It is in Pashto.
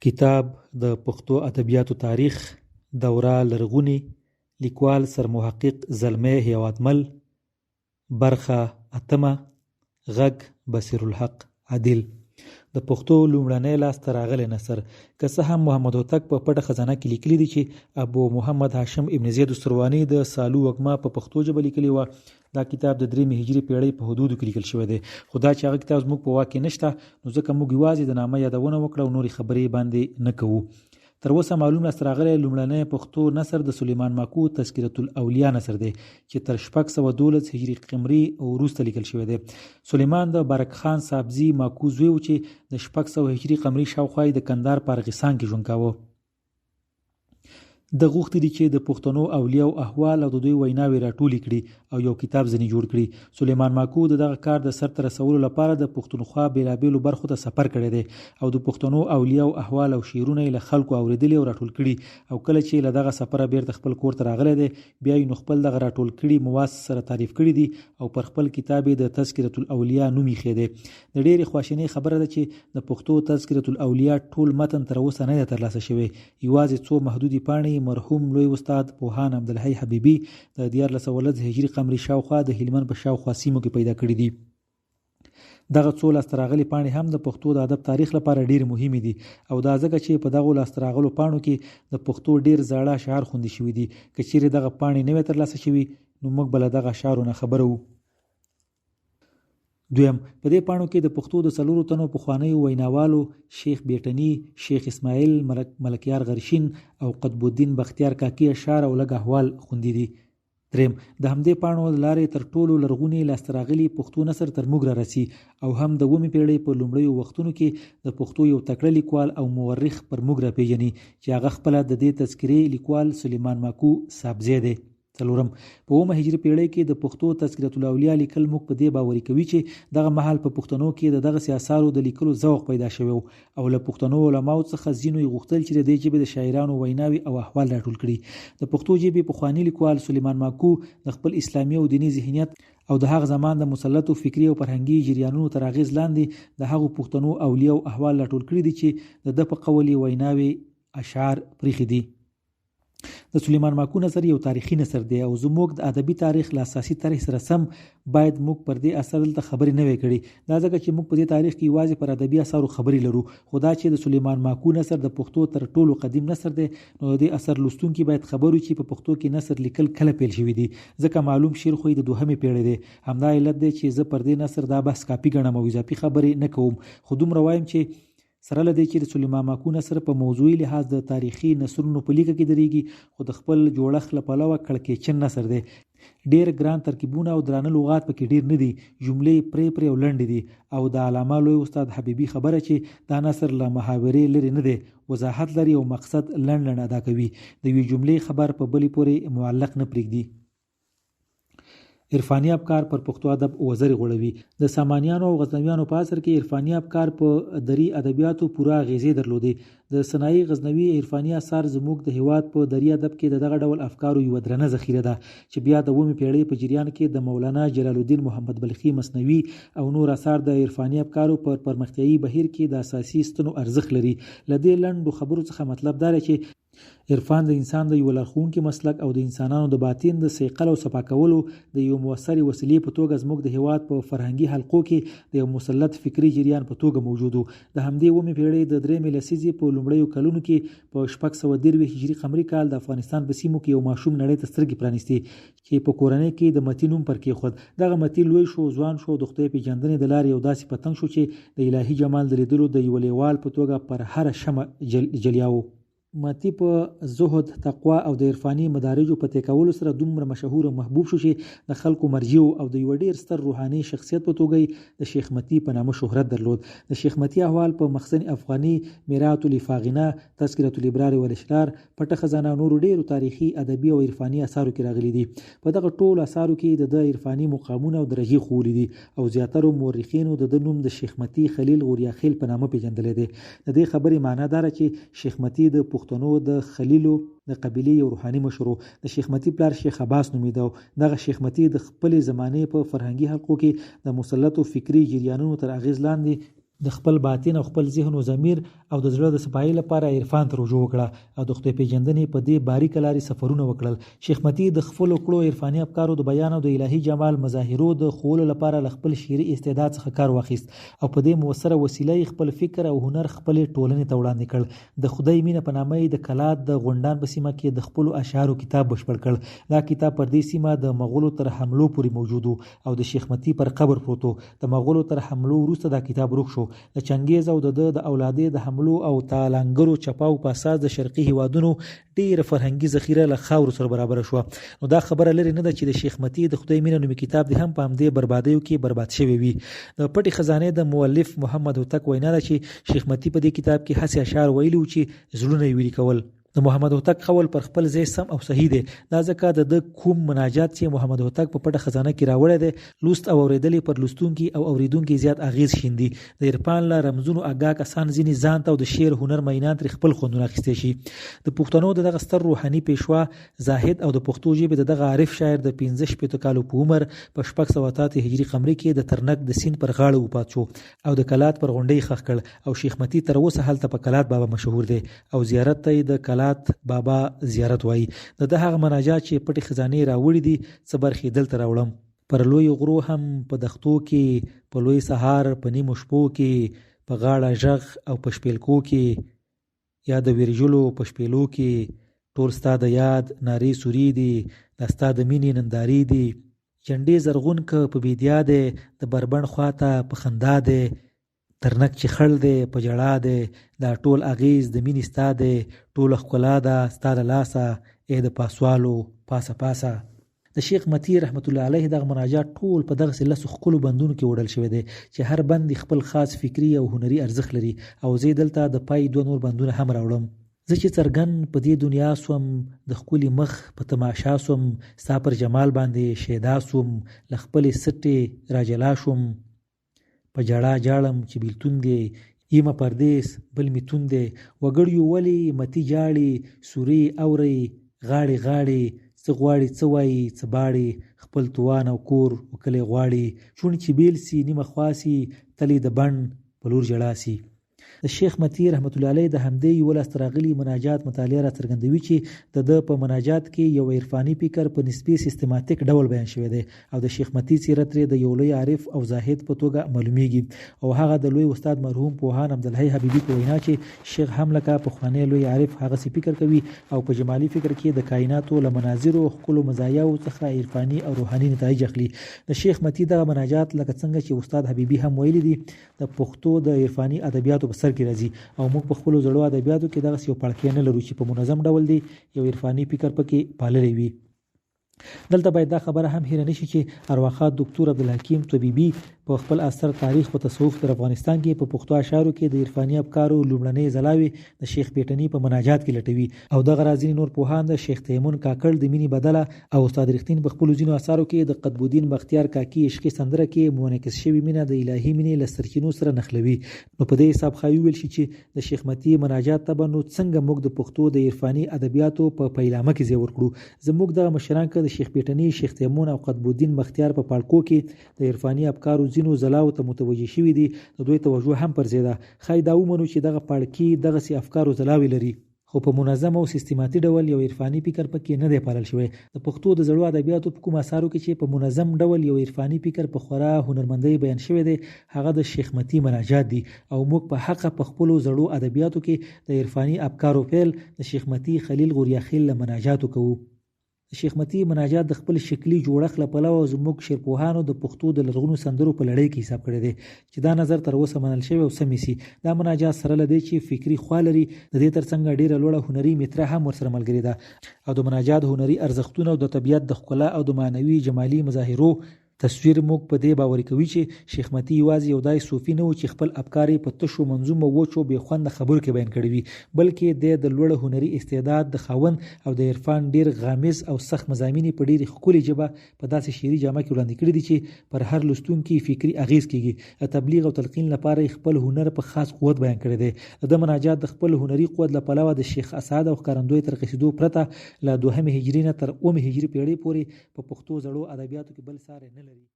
کتاب د پښتو ادبیاتو تاریخ، دوره لرغونې، لیکوال سرمحقق زلمی هیوادمل، برخه اتمه، غږ بصیرالحق عادل. د پښتو لومړنی لاسته راغلی نثر. که څه هم محمد هوتک په پټه خزانه کې لیکلي دي چې ابو محمد هاشم ابن زید السرواني د سالو وږمه په پښتو ژبه لیکلې وه، دا کتاب د درېیمې هجري پېړۍ په حدودو کې لیکل شوی دی، خو دا چې هغه کتاب زموږ په واک کې نشته، نو ځکه موږ یوازې د نامه یادونه وکړه او نورې خبرې باندې نه کوو. تر اوسه معلوم لاسته راغلی لومړنی پښتو نثر د سلیمان ماکو تذکرة الاولیا نثر دی چې تر 612 هجري قمري وروسته لیکل شوی دی. سلیمان د بارک خان صابزي ماکو زوی و چې د 600 هجري قمري شاوخوا یې د کندهار په ارغستان کې ژوند کاوه. ده غوښتي دي چې د پښتنو اولیاو احوال او د دوی ویناوې راټولې کړي او یو کتاب ځنې جوړ کړي. سلیمان ماکو د دغه کار د سرته رسولو لپاره د پښتونخوا بېلابېلو برخو ته سفر کړی دی او د پښتنو اولیاو احوال او شعرونه یې له خلکو اورېدلي او راټول کړي او کله چې له دغه سفره بېرته خپل کور ته راغلی دی بیا یې نو خپل دغه راټول کړي مواس سره تعریف کړي دي او پر خپل کتاب یې د تذکرة الاولیا نوم ایښی دی. د ډېرې خواشینۍ خبره ده چې د پښتو تذکرة الاولیا ټول متن تر اوسه نه دی ترلاسه شوی. یوازې څو محدودې پاڼې یې مرحوم لوی استاد پوهاند عبدالحی حبیبي د 1310 هجري قمري شاوخوا د هلمند په شاوخوا سیمو کې پیدا کړې دي. دغه څو لاسته راغلې پاڼې هم د پښتو د ادب تاریخ لپاره ډېرې مهمې دي او دا ځکه چې په دغو لاسته راغلو پاڼو کې د پښتو ډېر زاړه اشعار خوندي شوي دي. که چېرې دغه پاڼې نه وای ترلاسه شوي نو موږ به له دغه اشعارو ناخبره وو. دویم، په دې پاڼو کې د پښتو د څلورو تنو پخوانیو ویناوالو شیخ بیټني، شیخ اسماعیل، ملکیار غرشین او قطب الدین بختیار کاکي اشعار او لږ احوال خوندي دي. دریم، د همدې پاڼو له لارې تر ټولو لرغوني لاسته راغلي پښتو نثر تر موږ رارسي او هم د اوومې پېړۍ په لومړیو وختونو کې د پښتو یو تکړه لیکوال او مورخ پر موږ راپېژني چې هغه خپله د دې تذکرې لیکوال سلیمان ماکو صابزی دی. څلورم، په اوومه هجري پېړۍ کې د پښتو تذکرة الاولیا لیکل موږ په دې باوري کوي چې دغه مهال په پښتنو کې د دغسې اثارو د لیکلو ذوق پیدا شوی و او له پښتنو علماوو څخه ځینو یې غوښتل چې د دې ژبې د شاعرانو ویناوې او احوال راټول کړي. د پښتو ژبې پخواني لیکوال سلیمان ماکو د خپل اسلامي او دیني ذهنیت او د هغه زمان د مسلطو فکري او فرهنګي جریانونو تر اغېز لاندې د هغو پښتنو اولیاوو احوال راټول کړي دي چې د ده په قول یې ویناوې اشعار پریښي دي. د سلیمان ماکو نثر یو تاریخي نثر دی او زموږ د ادبي تاریخ له اساسي طرح سره سم باید موږ پر دې اثر دلته خبرې نه وای کړې. دا ځکه چې موږ په دې تاریخ کې یوازې پر ادبي اثارو خبرې لرو، خو دا چې د سلیمان ماکو نثر د پښتو تر ټولو قدیم نثر دی، نو د دې اثر لوستونکي باید خبر وي چې په پښتو کې نثر لیکل کله پیل شوي دي، ځکه معلوم شعر خو یې د دوهمې پېړۍ دی. همدا علت دی چې زه پر دې نثر دا بحث کاپي ګڼم او اضافي خبرې نه کوم، خو دومره وایم چې سره له دې چې د سلیمان ماکو نثر په موضوعي لحاظ د تاریخي نثرونو په لیکه کې درېږي، خو د خپل جوړښت له پلوه کړکېچن نثر دی. ډېر ګران ترکیبونه او درانه لغات پکې ډېر نه دي، جملې یې پرې پرې او لنډې دي او د علامه لوی استاد حبیبي خبره چې دا نثر له محاورې لرې نه دی، وضاحت لري او مقصد لنډ لنډ ادا کوي، د یوې جملې خبر په بلې پورې معلق نه پرېږدي. عرفاني افکار پر پښتو ادب وزرې غوړوي. د سامانیانو او غزنویانو په عصر کې عرفاني افکار په دري ادبیاتو پوره اغیزې درلودې. د سنایي غزنوي عرفاني اثار زموږ د هیواد په دري ادب کې د دغه ډول افکارو یوه درنه ذخیره ده چې بیا د اوومې پیړۍ په جریان کې د مولانا جلال الدین محمد بلخي مثنوي او نور اثار د عرفاني افکارو پر پرمختیایي بهیر کې د اساسي ستنو ارزښت لري. له دې لنډو خبرو څخه مطلب دا دی چې عرفان د انسان د یوه لارښوونکي مسلک او د انسانانو د باطن د صیقل او صفا کولو د یوې موثرې وسیلې په توګه زموږ د هیواد په فرهنګي حلقو کې د یو مسلط فکري جریان په توګه موجود و. د همدې اوومې پېړۍ د درېیمې لسیزې په لومړیو کلونو کې په 623 هجري قمري کال د افغانستان په سیمو کې یو ماشوم نړۍ ته سترګې پرانیستې چې په کورنۍ کې د متي نوم پر کېښود. دغه متي لوی شو، ځوان شو او د خدای پېژندنې د لارې یو داسې پتنګ شو چې د الهي جمال د لیدلو د یوه لېوال په توګه پر هره شمع جلیاوه. متي په زهد، تقوا او د عرفاني مدارجو په طی کولو سره دومره مشهور او محبوب شو چې د خلکو مرجع و او د یوه ډېر ستر روحاني شخصیت په توګه یې د شیخ متي په نامه شهرت درلود. د شیخ متي احوال په مخزن افغاني، میرات الافاغنه، تذکرة الابرار والاشرار، پټه خزانه او نورو ډېرو تاریخي، ادبي او عرفاني اثارو کې راغلي دي. په دغه ټولو اثارو کې یې د ده عرفاني مقامونه او درجې ښوولي دي او زیاترو مورخینو د ده نوم د شیخ متي خلیل غوریاخیل په نامه پېژندلی دی. د دې خبرې معنی دا ده چې شیخ متي د پښتنو د خلیلو د قبیلې یو روحاني مشر و. د شیخ متي پلار شیخ عباس نومېده او دغه شیخ متي د خپلې زمانې په فرهنګي حلقو کې د مسلطو فکري جریانونو تر اغېز لاندې د خپل باطن او خپل ذهن و ضمیر او د زړه د صفایۍ لپاره عرفان ته رجوع وکړه او د خدای پېژندنې په دې باریکه لارې سفرونه وکړل. شیخ متي د خفلو کړو عرفاني افکارو د بیان او د الهي جمال مظاهرو د ښوولو لپاره له خپل شعري استعداد څخه کار واخیست او په دې موثره وسیله یې خپل فکر او هنر خپلې ټولنې ته وړاندې کړ. د خدای مینه په نامه یې د کلات د غونډان په سیمه کې د خپلو اشعارو کتاب بشپړ کړ. دا کتاب پر دې سیمه د مغولو تر حملو پورې موجود و او د شیخ متي پر قبر پروت و. د مغولو تر حملو وروسته دا کتاب ورک شو. د چنګېز او د ده د اولادې د حملو او تالانګرو چپاو په اساس د شرقي هېوادونو ډېره فرهنګي ذخیره له خاورو سره برابره شوه. نو دا خبره لرې نه ده چې د شیخ متي د خدای مینه نومي کتاب دې هم په همدې بربادیو کې برباد شوی وي. د پټې خزانې د مولف محمد هوتک وینا ده چې شیخ متي په دې کتاب کې هسې اشعار ویلي وو چې زړونه یې ویلي کول. د محمد هوتک قول پر خپل ځای سم او صحیح دی، دا ځکه د ده کوم مناجات چې محمد هوتک په پټه خزانه کې راوړی دی، لوست او اورېدل یې پر لوستونکي او اورېدونکي زیات اغېز شیندي. د عرفان له رمزونو اګاه کسان ځینې ځان ته او د شعر هنر مئینان ترې خپل خوندونه اخیستی شي. د پښتنو د دغه ستر روحاني پېشوا، زاهد او د پښتو ژبې د دغه عارف شاعر د 65 کالو په عمر په 688 هجري قمري کې د ترنک د سیند پر غاړه وفات شو او د کلات پر غونډۍ ښخ کړ او شیخ متي تر اوسه هلته په کلات بابا مشهور دی او زیارت ته یې د کلات بابا زیارت وایي. د ده هغه مناجات چې پټې خزانې راوړي دي څه برخې یې دلته راوړم. پر لویو غرو هم په دښتو کې، په لوی سهار په نیمو شپو کې، په غاړه ږغ او په شپېلکو کې، یا د ویرژلو په شپېلو کې، ټول ستا د یاد نارې سورې دي، دا ستا د مینې نندارې دي. جنډې زرغون که په بیدیا دی، د بربڼ خواته په خندا دی، ترنک چې خړ دی په ژړا دی، دا ټول اغېز د مینې ستا دی، ټوله ښکلا ده ستا له لاسه، ای د پاسوالو پاسه پاسه. د شیخ متي رحمة الله علیه دغه مناجات ټول په دغسې لسو ښکلو بندونو کې اوډل شوی دی چې هر بند یې خپل خاص فکري او هنري ارزښت لري او زه یې دلته د پای دوه نور بندونه هم راوړم. زه چې څرګند په دې دنیا سوم، د ښکلي مخ په تماشا سوم، ستا پر جمال باندې شیدا سوم، له خپلې سټې راجلا شوم. په ژړا ژاړم چې بیلتون دی، یمه پردیس بل مې تون دی، وګړیو ولې متي ژاړي، سورې اورئ غاړې غاړې، څه غواړي څه وایي څه باړي، خپل توان او کور و کلی غواړي، چوڼ چې بیل سي نیمه خوا سي، تل یې د بڼ په لور ژړا سي. د شیخ متي رحمة الله علیه د همدې یوه لاسته راغلي مناجات مطالعه راڅرګندوي چې د ده په مناجات کې یو عرفاني فکر په نسبي سیستماتیک ډول بیان شوی دی او د شیخ متي څېره ترې د یو لوی عارف او زاهد په توګه معلومېږي او هغه د لوی استاد مرحوم پوهاند عبدالحی حبیبي په وینا چې شیخ هم لکه پخوانی لوی عارف هغسې فکر کوي او په جمالي فکر کې د کایناتو له مناظرو او ښکلو مزایاوو څخه عرفاني او روحاني نتایج اخلي. د شیخ متي دغه مناجات لکه څنګه چې استاد حبیبي هم ویلي دي د پښتو د عرفاني ادبیاتو په سر کې راځي او موږ په خپلو زړو ادبیاتو کې دغسې یو پاړکی نه لرو چې په منظم ډول دې یو عرفاني فکر پکې پاللی وي. دلته باید دا خبره هم هیره نشي چې ارواښاد دوکتور عبدالحکیم طبیبي په خپل اثر تاریخ و تصوف در افغانستان کې په پښتو اشعارو کې د عرفاني افکارو لومړنۍ ځلاوې د شیخ بیټني په مناجات کې لټوي او دغه راز ځینې نور پوهان د شیخ تیمون کاکړ د مینې بدله او استاد رښتین په خپلو ځینو اثارو کې د قطب الدین بختیار کاکي عشقي سندره کې منعکس شوې مینه د الهي مینې له سرچینو سره نښلوي. نو په دې حساب ښايي وویل شي چې د شیخ متي مناجات ته به نو څنګه موږ د پښتو د عرفاني ادبیاتو په پیلامه کې ځای ورکړو؟ زموږ دغه مشران که د شیخ بیټني، شیخ تیمون او قطب الدین بختیار په پاړکو کې د عرفاني افکارو ځینو ځلاوو ته متوجه شوي دي، د دوی توجه هم پر ځای ده. ښايي دا ومنو چې دغه پاړکي دغسې افکارو ځلاوې لري. خو په منظم او سیستماتي ډول یو عرفاني فکر په کې نه دی پالل شوی. د پښتو د زړو ادبیاتو په کومو اثارو کې چې په منظم ډول یو عرفاني فکر په خورا هنرمندۍ بیان شوی دی، هغه د شیخ متي مناجات دي او موږ په حقه په خپلو زړو ادبیاتو کې د عرفاني افکارو پیل د شیخ متي خلیل غوریاخیل له مناجاتو کوو. د شیخ متي مناجات د خپل شکلي جوړښت له پلوه زموږ شعرپوهانو د پښتو د لرغونو سندرو په لړۍ کې حساب کړی دی چې دا نظر تر اوسه منل شوی او سم ایسي. دا مناجات سره له دې چې فکري خوا لري، د دې تر څنګه ډېره لوړه هنري متره هم ورسره ملګرې ده او د مناجات هنري ارزښتونه او د طبیعت د ښکلا او د معنوي جمالي مظاهرو تصویر موږ په دې باوري کوي چې شیخ متي یوازې یو داسې صوفي نه و چې خپل افکار یې په تشو منظومو وچو بې خونده خبرو کې بیان کړي وي، بلکې دی د لوړ هنري استعداد د خاوند او د عرفان ډېر غامض او سخت مضامین یې په ډېرې ښکلې ژبه په داسې شعري جامه کې وړاندې کړي دي چې پر هر لوستونکي یې فکري اغېز کېږي. د تبلیغ او تلقین لپاره یې خپل هنر په خاص قوت بیان کړی دی. د ده مناجات د خپل هنري قوت له پلوه د شیخ اسعد او ښکارندوی تر قصیدو پرته له دوهمې هجري نه تر اومې هجري پېړۍ پورې په پښتو زړو ادبیاتو کې بل ساری نه لري.